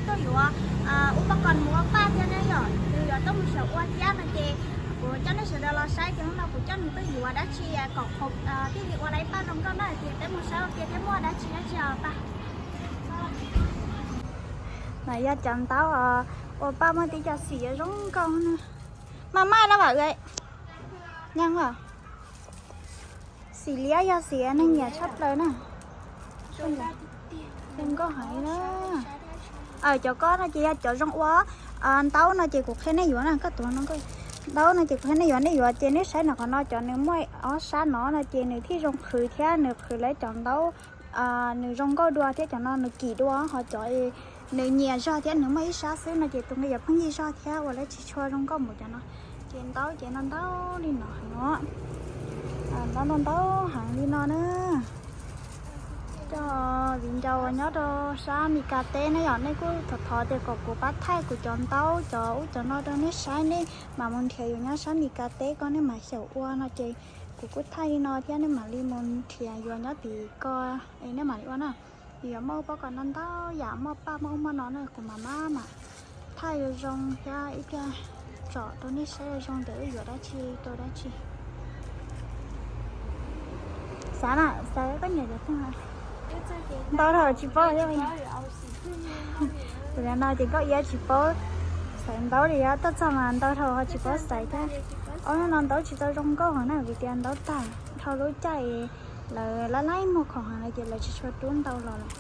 Tuaj yuav ua poj kos mus ua paj thiab na yom, nws yuav tuaj mus xyaum ua thiab no ces kuv coj nej sawv daws los saib ces hnub no kuv coj nws tuaj yuav dab tsi kom thiaj li ua lawv paj zoo nkauj na, ces peb mus saib ua ke thiab muaj dab tsi dab tsi os paj. Mas yog cov ntaub ua paj muaj tib co xim yuav zoo nkauj na. Mas maj no vam, xim liab yog xim neeg nyiam tshaj plaws na. Zoo nkauj heev na. Cov ko no ces yog cov zoo ua ntaub no ces kuv qhia nej yuav na, koj tuav no. Ntaub no ces kuv qhia nej yuav, nej yuav ces nej saib no, qhov no cov nws muaj ob sab no no ces nws thiaj zoo qhwv thiab nws qhwv lawv cov ntaub nws zoo nkauj dua thiab cov no nws kim dua, ho cov nws nyias zog thiab nws muaj ib sab xwb no ces tus nqi yuav pheej yig zog thiab ua lawv tsis tshua zoo nkauj mus cov no. Ces ntaub ces ntau ntau li no heev no, ntaub ntau ntau heev li no na. Cov viv ncaus uas nyob rau sab Mes Kas teb na yom, nej kuj thov thov tias kom kuv pab thaij kuv cov ntaub cov ub cov no rau nej saib, nej mam mus nrhiav yuav nyob sab Mes Kas teb ko nej mam xyaum ua no ces kuv kuj thaij li no thiab nej mam li mus nrhiav yuav nyob tim ko es nej mam li ua na. Yuav muaj poj kos ntau ntau yam, muaj paj muaj ub muaj no na, kuv mam maj mam thaij zoo zoo thiab ib pliag tsom rau nej saib zoo zoo tias wb yuav dab tsi rau dab tsi. Xav na, xav koj nyiam cov twg? Ntau dhau tsis paub. Tus no ces nkauj iab tsis paub xaiv ntaub li, tuaj txog mas ntau dhau ho tsis paub xaiv thiab. Ob hnub no ntaub tsis tau zoo nkauj heev na vim tias ntaub tag dhau lub caij lawv laij laij muag khoom heev no ces lawv tsis tshua rub ntau los lawm.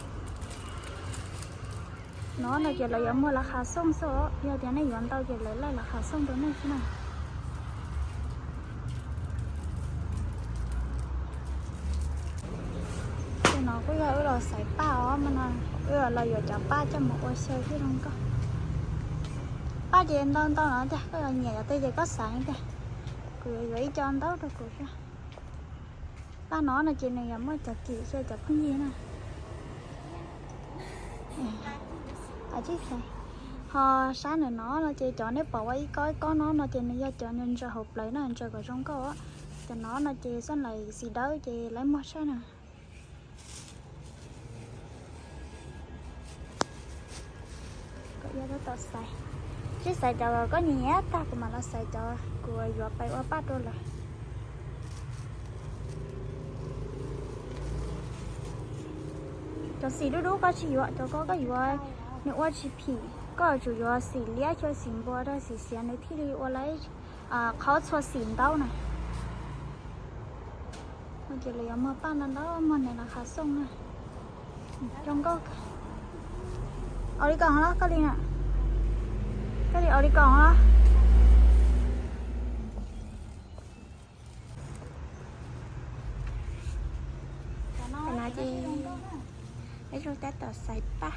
No no ces lawv yuav muag lawv qhov xooj xwb os, yog tias nej yuav ntau ces lawv laij lawv qhov xooj rau nej xwb na. Ces no kuj yog wb los xaiv paj os, mas no wb los yuav cov paj coj mus ua xyaw thiaj zoo nkauj. Paj ces ntau ntau no tiag, koj yuav nyiam cov twg ces koj xaiv tiag. Kuv yuav yuav ib co ntaub rau kuv thiab. Paj no no ces nws yuav muaj cov kim xyaw cov phooj ywg na. Ho sab nws no no ces cov nej pom ua ib kob ib kob no no ces nws yog cov ntsaws hauv plawv na, ntsaws kom zoo nkauj. Cov no no ces xab lais xim dawb ces lawv muag sab na. Koj tab tom xaiv, sib xaiv cov koj nyiam nyiam tag kuv mam los xaiv cov kuv yuav pais ua paj rau lawm. Cov xim dub dub koj tsis yuav, cov ko koj yuav nws ua tsis phim, koj yuav tsum yuav xim liab xyuas xim npua rau xim xiav nws thiaj li ua lawv qhaub txhua xim ntaub na. Ces lawv yuav muag paj ntau ntau, muag nws los qhov xooj na. Zoo nkauj. Au li ko los koj li na, koj li au li ko los. No ces peb zoo tab tom xaiv paj.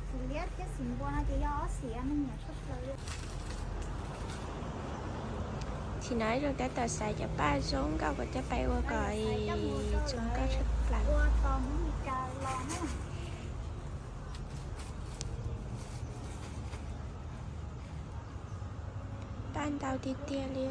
Xim liab thiab xim npua no ces yog ob xim neeg nyiam tshaj plaws li. Tsis no zoo tab tom xaiv cov paj zoo nkauj kuv coj pais ua kom zoo nkauj tshaj plaws. Paj ntau tiag tiag li.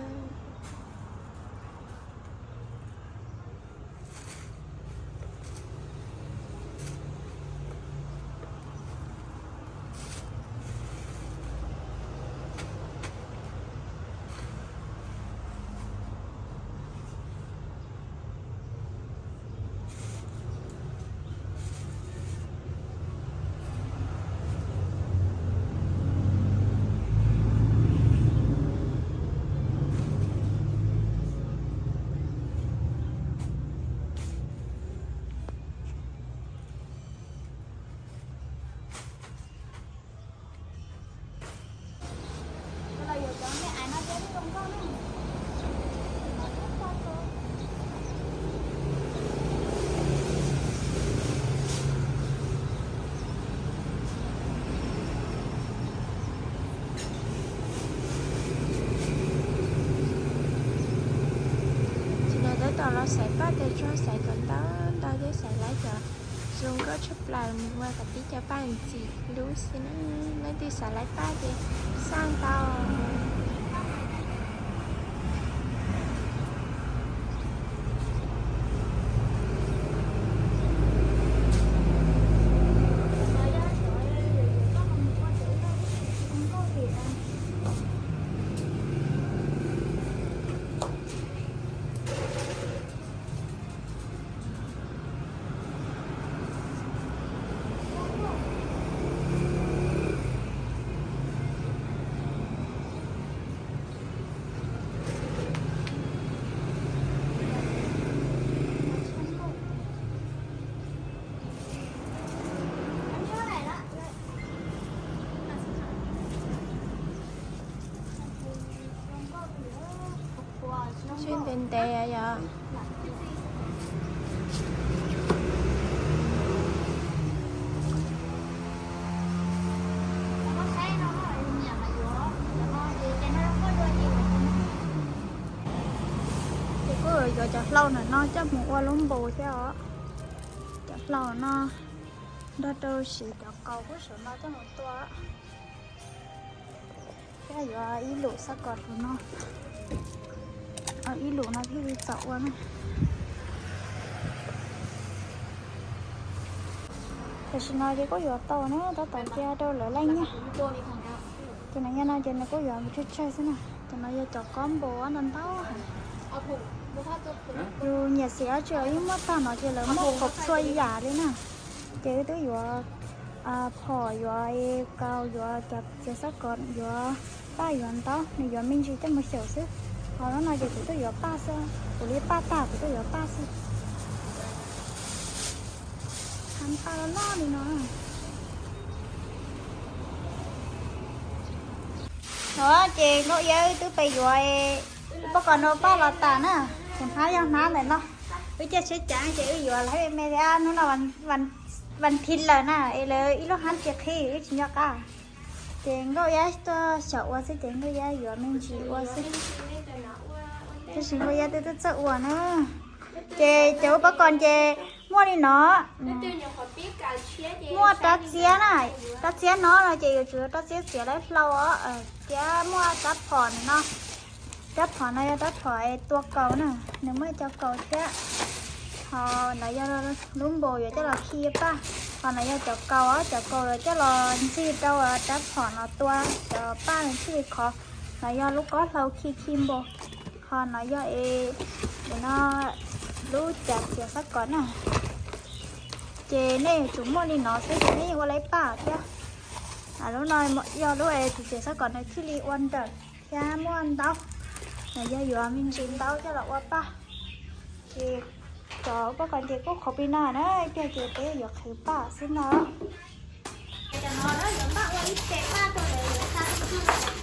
Tsis no tab tom los xaiv paj tes tsuag xaiv kom ntau ntau thiab xaiv lawv cov zoo nkauj tshaj plaws mus ua kom tib cov paj ntxim hlub xwb na. Leej twg xav lawv paj ces xaj ntau. Ntev ntev yom. Ces kuj yuav cov hlau ntawm no coj mus ua lub npus thiab os. Cov hlau no nrog rau siv cov kaus kuj saum no coj mus tua. Thiab yuav ib lum xab kom rau no, ib lum no thiaj li txaus ua na. Tam sim no ces kuj yuav tau na, tab tom cia rau lawv laij nyiaj. Ces no nyob no ces nws kuj yuav tsawg tsawg xwb na. Ces no yog cov kob npau ntau ntau heev. Yus nyiam xim dab tsi los yeej muaj tag no, ces lawv muaj kho txhua yam li na. Ces wb twb yuav phom, yuav kaus, yuav cov txiav xab kom, yuav paj, yuav ntaub, nws yuav me ntsis coj mus xyaum xwb. Ho lub no ces kuv twb yuav paj xwb, kuv li paj tag kuv twb yuav paj xwb. Hab paj loj loj li no. No ces Nkauj Iab wb twb pais yuav pob kos no paj los tas na. Kuv hnab yog hnab ntawm no, wb caij tsheb cav ces wb yuav lawm me me thiab. Hnub no vas thiv lawm na, es lawv ib lub hab tsis qhib wb tsis nco qab. Ces Nkauj Iab tuaj xyaum ua xwb ces Nkauj Iab yuav me ntsis ua xwb. Tab sis Nkauj Iab twb twb txawj ua na. Ces cov pob kos ces muaj li no, muaj rab txiab na, rab txiab no no ces yuav tsum rab txiab txiav lawv hlau os, thiab muaj rab phom no. Rab phom no yog rab phom tua kaus na, nws muaj cov kaus thiab. Ho no yog lub npau yuav coj los khi paj. Ho no yog cov kaus, cov kaus yuav coj los ntxig rau rab phom no tua cov paj nws thiaj li khov. No yog lub kob hlau khi khi npau. Ho no yog es no lub cav txiav xab kom na. Ces nej yuav tsum muaj li no xwb ces nej yeej ua lawv paj thiab. Lub no yog lub es txiav xab kom nws thiaj li ua nrawm thiab muaj ntaub. No yog yuav me ntsis ntaub coj los ua paj. Ces cov pob kos ces kuj qhuav plig no na, ib pliag ces peb yuav qhwv paj xwb no. Cov no yuav npaj ua ib ce paj rau lawv yuav xa tuaj.